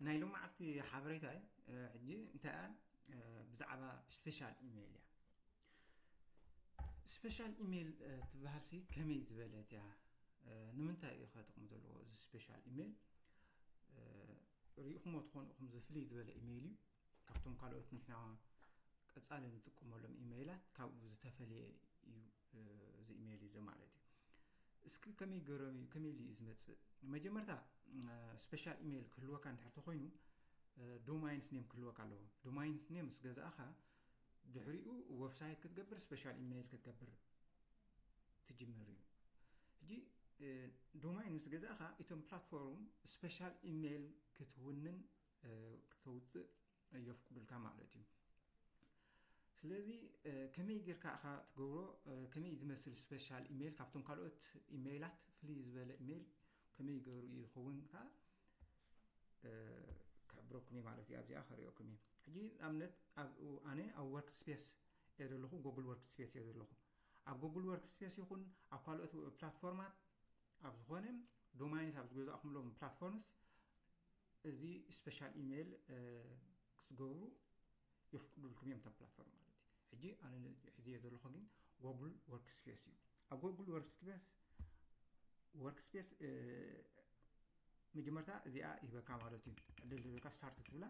ናይ ሎማዓልቲ ሓበሬታ ሕጂ እንታይ እያ? ብዛዕባ ስፔሻል ኢሜይል እያ። ስፔሻል ኢሜይል ትበሃልሲ ከመይ ዝበለት እያ? ንምንታይ እዩ ከጥቕሚ ዘለዎ እዚ ስፔሻል ኢሜይል? ሪኢኹሞ ትኾኑ ኢኹም፣ ዝፍልይ ዝበለ ኢሜይል እዩ። ካብቶም ካልኦት ንሕና ቀፃሊ ንጥቀመሎም ኢሜይላት ካብኡ ዝተፈለየ እዩ። እዚ ኢሜይል እዚ ማለት እዩ። እስኪ ከመይ ገይሮም እዩ ከመይ ኢሉ እዩ ዝመፅእ? መጀመርታ ስፔሻል ኢሜይል ክህልወካ እንድሕር ተኮይኑ ዶማይንስ ኔም ክህልወካ ኣለዎ። ዶማይንስ ኔም ምስ ገዛእኻ ድሕሪኡ ዌብሳይት ክትገብር ስፔሻል ኢሜይል ክትገብር ትጅምር እዩ። ሕጂ ዶማይን ምስ ገዛእኻ እቶም ፕላትፎርም ስፔሻል ኢሜይል ክትውንን ክተውፅእ የፍቅዱልካ ማለት እዩ። ስለዚ ከመይ ጌርካ ኢኻ ትገብሮ? ከመይ ዝመስል ስፔሻል ኢሜይል ካብቶም ካልኦት ኢሜይላት ፍልይ ዝበለ ኢሜይል ከመይ ገይሩ እዩ ዝኸውን? ከ ክሕብረኩም እየ ማለት እዩ። ኣብዚኣ ከሪኦኩም እየ። ሕጂ ንኣብነት ኣነ ኣብ ወርክ ስፔስ እየ ዘለኹ፣ ጎግል ወርክ ስፔስ እየ ዘለኹ። ኣብ ጎግል ወርክ ስፔስ ይኹን ኣብ ካልኦት ፕላትፎርማት ኣብ ዝኾነ ዶማይንስ ኣብ ዝገዛእኩምሎም ፕላትፎርምስ እዚ ስፔሻል ኢሜይል ክትገብሩ የፍቅዱልኩም እዮም እቶም ፕላትፎርም ማለት እዩ። ሕጂ ኣነ ሕዚ ዘለኹ ግን ጎግል ወርክ ስፔስ እዩ። ኣብ ጎግል ወርክ ስፔስ ወርክ ስፔስ መጀመርታ እዚኣ ይህበካ ማለት እዩ። ዕድል ይህበካ፣ ስታርት ትብላ።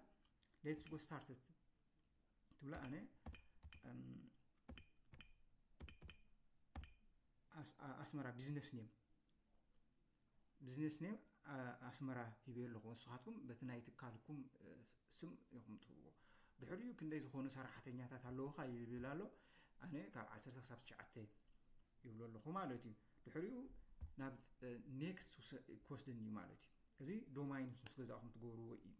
ሌትስ ጎ ስታርት ትብላ። ኣነ ኣስመራ ቢዝነስ ኔም ቢዝነስ ኔም ኣስመራ ሂበ ኣለኹ። ንስኻትኩም በቲ ናይ ትካልኩም ስም ኢኹም ትህብዎ። ድሕሪኡ ክንደይ ዝኾኑ ሰራሕተኛታት ኣለውኻ ይብል ኣሎ። ኣነ ካብ ዓሰርተ ክሳብ ትሽዓተ ይብሎ ኣለኹ ማለት እዩ። ድሕሪኡ ናብ ኔክስት ክወስደኒ እዩ ማለት እዩ። እዚ ዶማይን ምስ ገዛእኹም ትገብርዎ እዩ።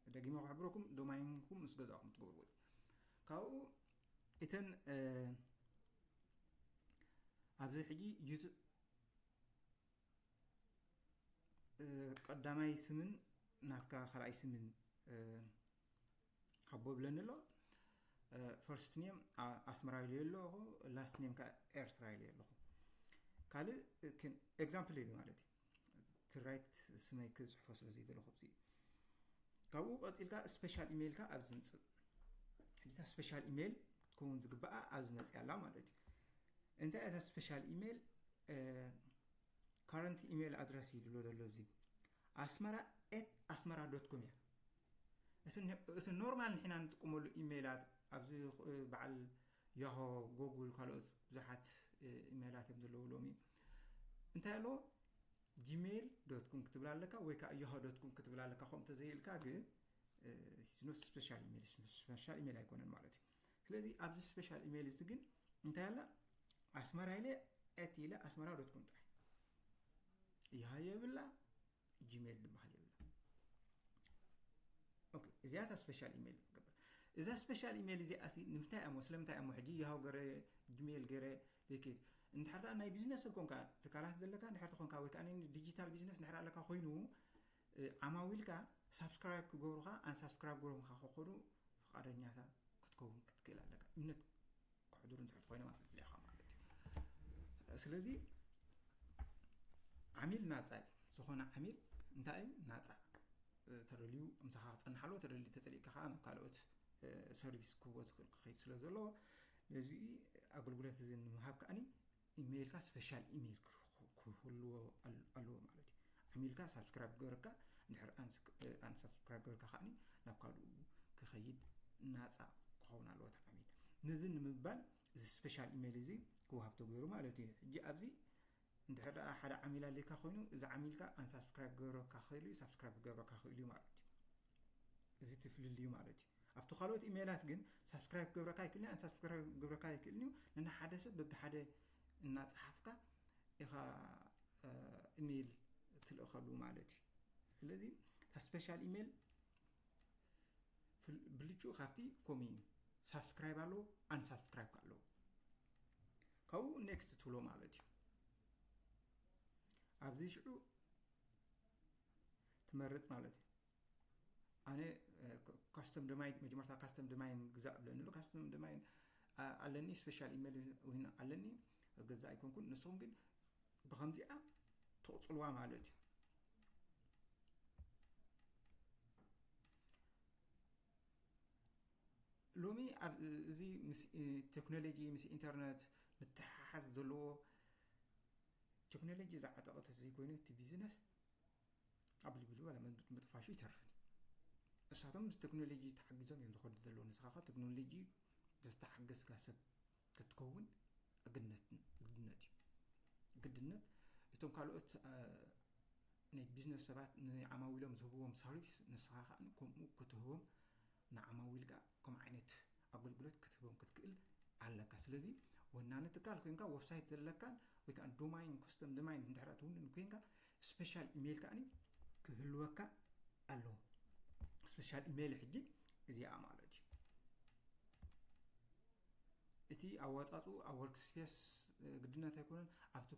ደጊመ ክሕብረኩም፣ ዶማይንኩም ምስ ገዛእኹም ትገብርዎ እዩ። ካብኡ እተን ኣብዚ ሕጂ ዩቱብ ቀዳማይ ስምን ናትካ ካልኣይ ስምን ሃቦ ብለኒ ኣሎ። ፈርስት ኔም ኣስመራ ኢለ ኣለኹ፣ ላስት ኔም ከዓ ኤርትራ ኢለ ኣለኹ። ካልእ ኤግዛምፕል እዩ ማለት እዩ። ትራይት ስመይ ክፅሕፎ ስለ ዘይደለኹ ኣብዚ። ካብኡ ቀፂልካ ስፔሻል ኢሜይልካ ኣብዚ ምፅእ። ሕጂታ ስፔሻል ኢሜይል ክትከውን ዝግባኣ ኣብዚ መፅእ ኣላ ማለት እዩ። እንታይ እታ ስፔሻል ኢሜይል ካረንት ኢሜይል ኣድረስ ይብሎ ዘሎ እዚ ኣስመራ ኤት ኣስመራ ዶት ኮም እያ። እቲ ኖርማል ንሕና ንጥቀመሉ ኢሜይላት ኣብዚ በዓል ያሆ፣ ጎጉል፣ ካልኦት ብዙሓት ኢሜይላት እዮም ዘለዉ ሎሚ። እንታይ ኣሎ ጂሜይል ዶት ኮም ክትብል ኣለካ ወይ ከዓ ያሆ ዶት ኮም ክትብል ኣለካ። ከምኡ ተዘይኢልካ ግን ኖት ስፔሻል ኢሜይል፣ ስፔሻል ኢሜይል ኣይኮነን ማለት እዩ። ስለዚ ኣብዚ ስፔሻል ኢሜይል እዚ ግን እንታይ ኣላ ኣስመራ ኢለ ኤት ኢለ ኣስመራ ዶት ኮም ጥራይ። ያሆ የብላ፣ ጂሜይል ዝበሃል የብላ። እዚኣታ ስፔሻል ኢሜይል ትገብር። እዛ ስፔሻል ኢሜይል እዚኣ ንምንታይ እሞ ስለምንታይ እሞ ሕጂ ያሆ ገረ ጂሜይል ገረ ዘይከይድ? እንድሕር ናይ ቢዝነስ ኮንካ ትካላት ዘለካ እንድሕር ተኾንካ ወይ ከዓ ዲጂታል ቢዝነስ እንድሕር ኣለካ ኮይኑ ዓማዊልካ ሳብስክራይብ ክገብሩካ ኣን ሳብስክራይብ ገሮምካ ከኾኑ ፍቃደኛታ ክትከውን ክትክእል ኣለካ። እምነት ክሕድሩ እንድሕር ኮይነ ማለት ኢኻ ማለት እዩ። ስለዚ ዓሚል ናፃ እዩ። ዝኾነ ዓሚል እንታይ እዩ ናፃ ተደልዩ ምሳኻ ክፀንሓሎ ተደልዩ ተፀሊእካ ከዓ ናብ ካልኦት ሰርቪስ ክህቦ ዝኽእል ክኸይድ ስለ ዘለዎ ነዚ ኣገልግሎት እዚ ንምሃብ ከዓኒ ኢሜይልካ ስፔሻል ኢሜይል ክህልዎ ኣለዎ ማለት እዩ። ዓሚልካ ሳብስክራይብ ገበረካ እንድሕር ኣንሳብስክራይብ ገበረካ ከዓኒ ናብ ካልኡ ክኸይድ ናፃ ክኸውን ኣለዎ እቲ ዓሚል። ነዚ ንምባል እዚ ስፔሻል ኢሜይል እዚ ክወሃብ ተገይሩ ማለት እዩ። ሕጂ ኣብዚ እንድሕር ደኣ ሓደ ዓሚል ኣለካ ኮይኑ እዚ ዓሚልካ ኣንሳብስክራይብ ክገብረካ ክኽእል እዩ፣ ሳብስክራይብ ክገብረካ ክኽእል እዩ ማለት እዩ። እዚ ትፍልልዩ ማለት እዩ። ኣብቲ ካልኦት ኢሜይላት ግን ሳብስክራይብ ክገብረካ ኣይክእልን እዩ፣ ኣንሳብስክራይብ ክገብረካ ኣይክእልን እዩ። ነናይ ሓደ ሰብ በብሓደ እናፀሓፍካ ኢኻ ኢሜይል ትልእኸሉ ማለት እዩ። ስለዚ እታ ስፔሻል ኢሜይል ብልጭኡ ካብቲ ኮሚ ሳብስክራይብ ኣለዎ ኣንሳብስክራይብ ኣለዎ። ካብኡ ኔክስት ትብሎ ማለት እዩ። ኣብዚ ሽዑ ትመርጥ ማለት እዩ። ኣነ ካስተም ዶማይን መጀመርታ ካስተም ዶማይን ግዛእ ብለኒ ኣሎ። ካስተም ዶማይን ኣለኒ፣ ስፔሻል ኢሜይል እውን ኣለኒ፣ ገዛ ኣይኮንኩን። ንስኹም ግን ብከምዚኣ ትቕፅልዋ ማለት እዩ። ሎሚ ኣብ እዚ ምስ ቴክኖሎጂ ምስ ኢንተርነት ምትሓሓዝ ዘለዎ ቴክኖሎጂ ዝዓጠቐ ተዘይኮይኑ እቲ ቢዝነስ ኣብ ልብሉ ምጥፋሹ ይተርፍን። እሳቶም ምስ ቴክኖሎጂ ተሓጊዞም እዮም ዝኸዱ ዘለዉ። ንስኻ ቴክኖሎጂ ዝተሓገዝካ ሰብ ክትከውን ግድነት እዩ። ግድነት እቶም ካልኦት ናይ ቢዝነስ ሰባት ንዓማዊሎም ዝህብዎም ሰርቪስ ንስኻ ከዓ ከምኡ ክትህቦም ንዓማዊልካ ከም ዓይነት ኣገልግሎት ክትህቦም ክትክእል ኣለካ። ስለዚ ወናኒ ትካል ኮይንካ፣ ወብሳይት ዘለካን ወይ ከዓ ዶማይን፣ ኮስተም ዶማይን እንድሕር ትውንን ኮይንካ፣ ስፔሻል ኢሜይል ከዓኒ ክህልወካ ኣለዎ። ስፔሻል ኢሜይል ሕጂ እዚኣ ማለት እዩ። እቲ ኣወፃፅኡ ኣብ ወርክስፔስ ግድነት ኣይኮነን። ኣብቲ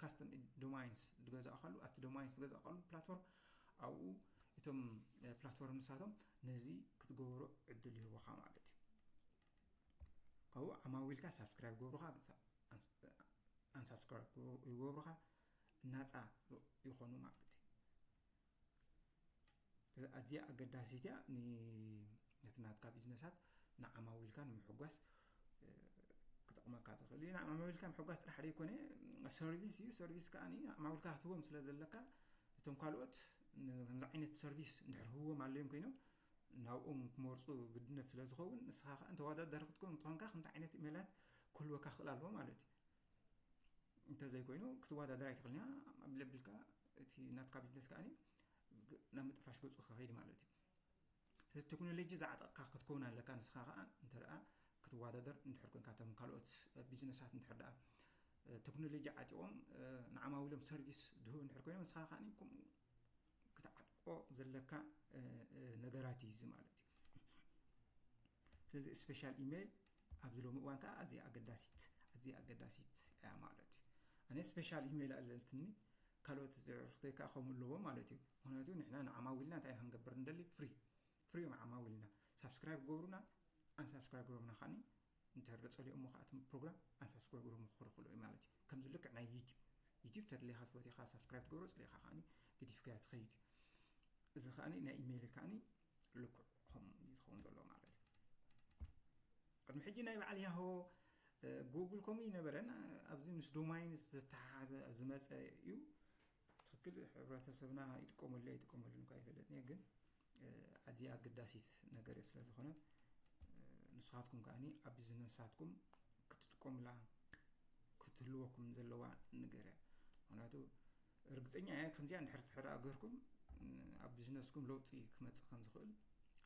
ካስተም ዶማይንስ ዝገዛእካሉ ኣብቲ ዶማይንስ ዝገዛእካሉ ፕላትፎርም ኣብኡ እቶም ፕላትፎርም ንሳቶም ነዚ ክትገብሮ ዕድል ይህቦካ ማለት እዩ። ካብኡ ዓማዊልካ ሳብስክራይብ ገብሩካ፣ ኣንሳብስክራይብ ይገብሩካ፣ ናፃ ይኾኑ ማለት እዩ። ኣዝያ ኣገዳሲት እያ። ነቲ ናትካ ቢዝነሳት ንዓማዊልካ ንምሕጓስ ክጠቕመካ ዝኽእል እዩ። ንዓማዊልካ ምሕጓስ ጥራሕ ደይኮነ፣ ሰርቪስ እዩ። ሰርቪስ ከዓ ዓማዊልካ ክትህቦም ስለ ዘለካ፣ እቶም ካልኦት ከምዚ ዓይነት ሰርቪስ እንድሕር ህብዎም ኣለዮም ኮይኖም ናብኦም ክመርፁ ግድነት ስለ ዝኸውን፣ ንስኻ ከዓ እንተወዳዳሪ ክትኮን እንተኾንካ ከምዚ ዓይነት ኢሜላት ክህልወካ ክኽእል ኣለዎ ማለት እዩ። እንተዘይኮይኑ ክትወዳደር ኣይትኽእልን እያ። ኣብ ለብልካ እቲ ናትካ ቢዝነስ ከዓ ናብ ምጥፋሽ ገፁ ክኸይድ ማለት እዩ። ስለዚ ቴክኖሎጂ ዝዓጠቕካ ክትከውን ኣለካ። ንስኻ ከዓ እንተ ደኣ ክትወዳደር እንድሕር ኮንካ፣ እቶም ካልኦት ቢዝነሳት እንድሕር ደኣ ቴክኖሎጂ ዓጢቖም ንዓማዊሎም ሰርቪስ ድህቡ እንድሕር ኮይኖም፣ ንስኻ ከዓ ከምኡ ክትዓጥቆ ዘለካ ነገራት እዩ እዚ ማለት እዩ። ስለዚ ስፔሻል ኢሜይል ኣብዚ ሎሚ እዋን ከዓ ኣዝያ ኣገዳሲት ኣዝያ ኣገዳሲት እያ ማለት እዩ። ኣነ ስፔሻል ኢሜይል ኣለትኒ፣ ካልኦት ዝዕርፍተይ ከዓ ከምኡ ኣለዎ ማለት እዩ። ምክንያቱ ንሕና ንዓማዊልና እንታይ ኢና ክንገብር ንደሊ? ፍሪ ፍሪ እዮም ዓማዊልና። ሳብስክራይብ ገብሩና፣ ኣንሳብስክራይብ ገብሮምና ከዓኒ እንድሕር ዶ ፀሊኦሞ ከዓ እቲ ፕሮግራም ኣንሳብስክራይብ ገብሮም ክኾኑ ይኽእሉ እዮም ማለት እዩ። ከምዚ ልክዕ ናይ ዩቲብ ዩቲብ ተደሊኻ ትፈትኻ ሳብስክራይብ ትገብሮ፣ ፀሊእካ ከዓኒ ገዲፍካ ትኸይድ እዩ። እዚ ከዓኒ ናይ ኢሜይል ከዓኒ ልክዕ ከምኡ እዩ ዝኸውን ዘሎ ማለት እዩ። ቅድሚ ሕጂ ናይ በዓል ያሆ ጉግል ከምኡ ይነበረን፣ ኣብዚ ምስ ዶማይን ዝተሓሓዘ ዝመፀ እዩ። ትክክል፣ ሕብረተሰብና ይጥቀመሉ ኣይጥቀመሉን እኳ ኣይፈለጥን እየ፣ ግን ኣዝያ ኣገዳሲት ነገር እየ። ስለ ዝኾነ ንስኻትኩም ከዓኒ ኣብ ቢዝነሳትኩም ክትጥቀሙላ ክትህልወኩም ዘለዋ ነገር እያ። ምክንያቱ ርግፀኛ እየ፣ ከምዚኣ እንድሕር ትሕር ኣገርኩም ኣብ ቢዝነስኩም ለውጢ ክመፅእ ከም ዝኽእል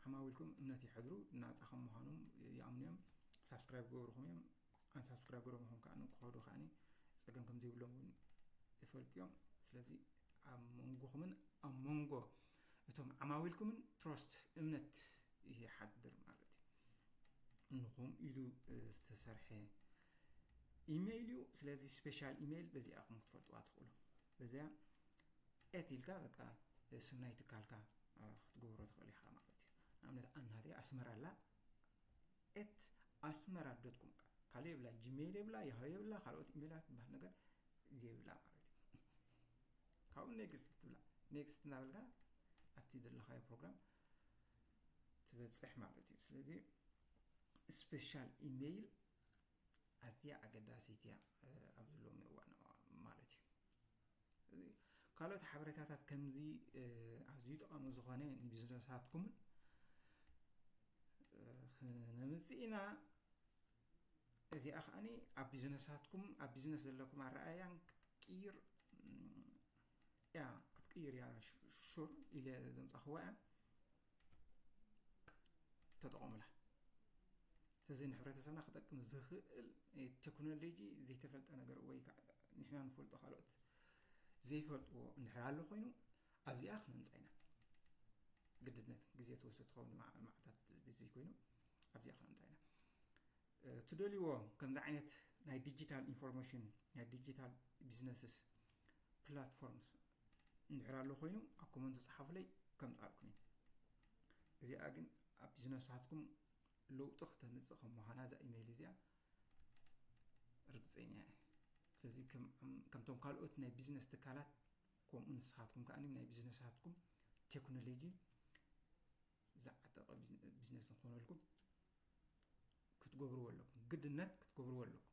ዓማዊልኩም እምነት የሕድሩ፣ ናፃ ከም ምዃኖም ይኣምኑ እዮም፣ ሳብስክራይብ ክገብሩኹም እዮም። ኣንሳብስክራይብ ገይሮም ኹም ከዓ ክኸዱ ከዓ ፀገም ከም ዘይብሎም እውን ይፈልጡ እዮም። ስለዚ ኣብ መንጎኹምን ኣብ መንጎ እቶም ዓማዊልኩምን ትረስት እምነት ይሓድር ማለት እዩ። ንኹም ኢሉ ዝተሰርሐ ኢሜይል እዩ። ስለዚ ስፔሻል ኢሜይል በዚኣ ኹም ክትፈልጥዋ ትኽእሉ። በዚኣ ኤት ኢልካ በቃ ስም ናይ ትካልካ ክትገብሮ ትኽእል ኢኻ ማለት እዩ። ንኣብነት ኣናተይ ኣስመራ ኣላ ኤት ኣስመራ ዶት ኮም። ካልእ የብላ፣ ጂሜይል የብላ፣ ያሆ የብላ፣ ካልኦት ኢሜይላት ዝበሃል ነገር የብላ ማለት እዩ። ካብኡ ኔክስት ትብላ። ኔክስት እናበልካ ኣብቲ ዘለኻዮ ፕሮግራም ትበፅሕ ማለት እዩ። ስለዚ ስፔሻል ኢሜይል ኣዝያ ኣገዳሲት እያ ኣብዚ ሎሚ እዋን ማለት እዩ። ካልኦት ሓበሬታታት ከምዚ ኣዝዩ ጠቓሚ ዝኾነ ንቢዝነሳትኩምን ክነምፅእ ኢና። እዚኣ ከዓኒ ኣብ ቢዝነሳትኩም ኣብ ቢዝነስ ዘለኩም ኣረኣያን ክትቅይር እያ ክትቅይር እያ ሹር ኢለ ዘምፃኽዋ እያ። ተጠቐሙላ። ስለዚ ንሕብረተሰብና ክጠቅም ዝኽእል ቴክኖሎጂ ዘይተፈልጠ ነገር ወይ ከዓ ንሕና ንፈልጦ ካልኦት ዘይፈልጥዎ እንድሕር ኣሎ ኮይኑ ኣብዚኣ ክነምፃ ኢና። ግድነት ግዜ ትወስድ ትኸውን መዓልታት ዘይኮይኑ ኣብዚኣ ክነምፃ ኢና። ትደልይዎ ከምዚ ዓይነት ናይ ዲጂታል ኢንፎርሜሽን ናይ ዲጂታል ቢዝነስስ ፕላትፎርምስ እንድሕር ኣሎ ኮይኑ ኣብ ኮመንት ፃሓፉለይ ከምፃልኩም እዩ። እዚኣ ግን ኣብ ቢዝነሳትኩም ለውጢ ክተምፅእ ከም ምዃና እዛ ኢሜይል እዚኣ ርግፀኛ እየ። ስለዚ ከምቶም ካልኦት ናይ ቢዝነስ ትካላት ከምኡ ንስኻትኩም ከዓ ናይ ቢዝነሳትኩም ቴክኖሎጂ ዝዓጠቐ ቢዝነስ ንኾነልኩም ክትገብርዎ ኣለኩም፣ ግድነት ክትገብርዎ ኣለኩም።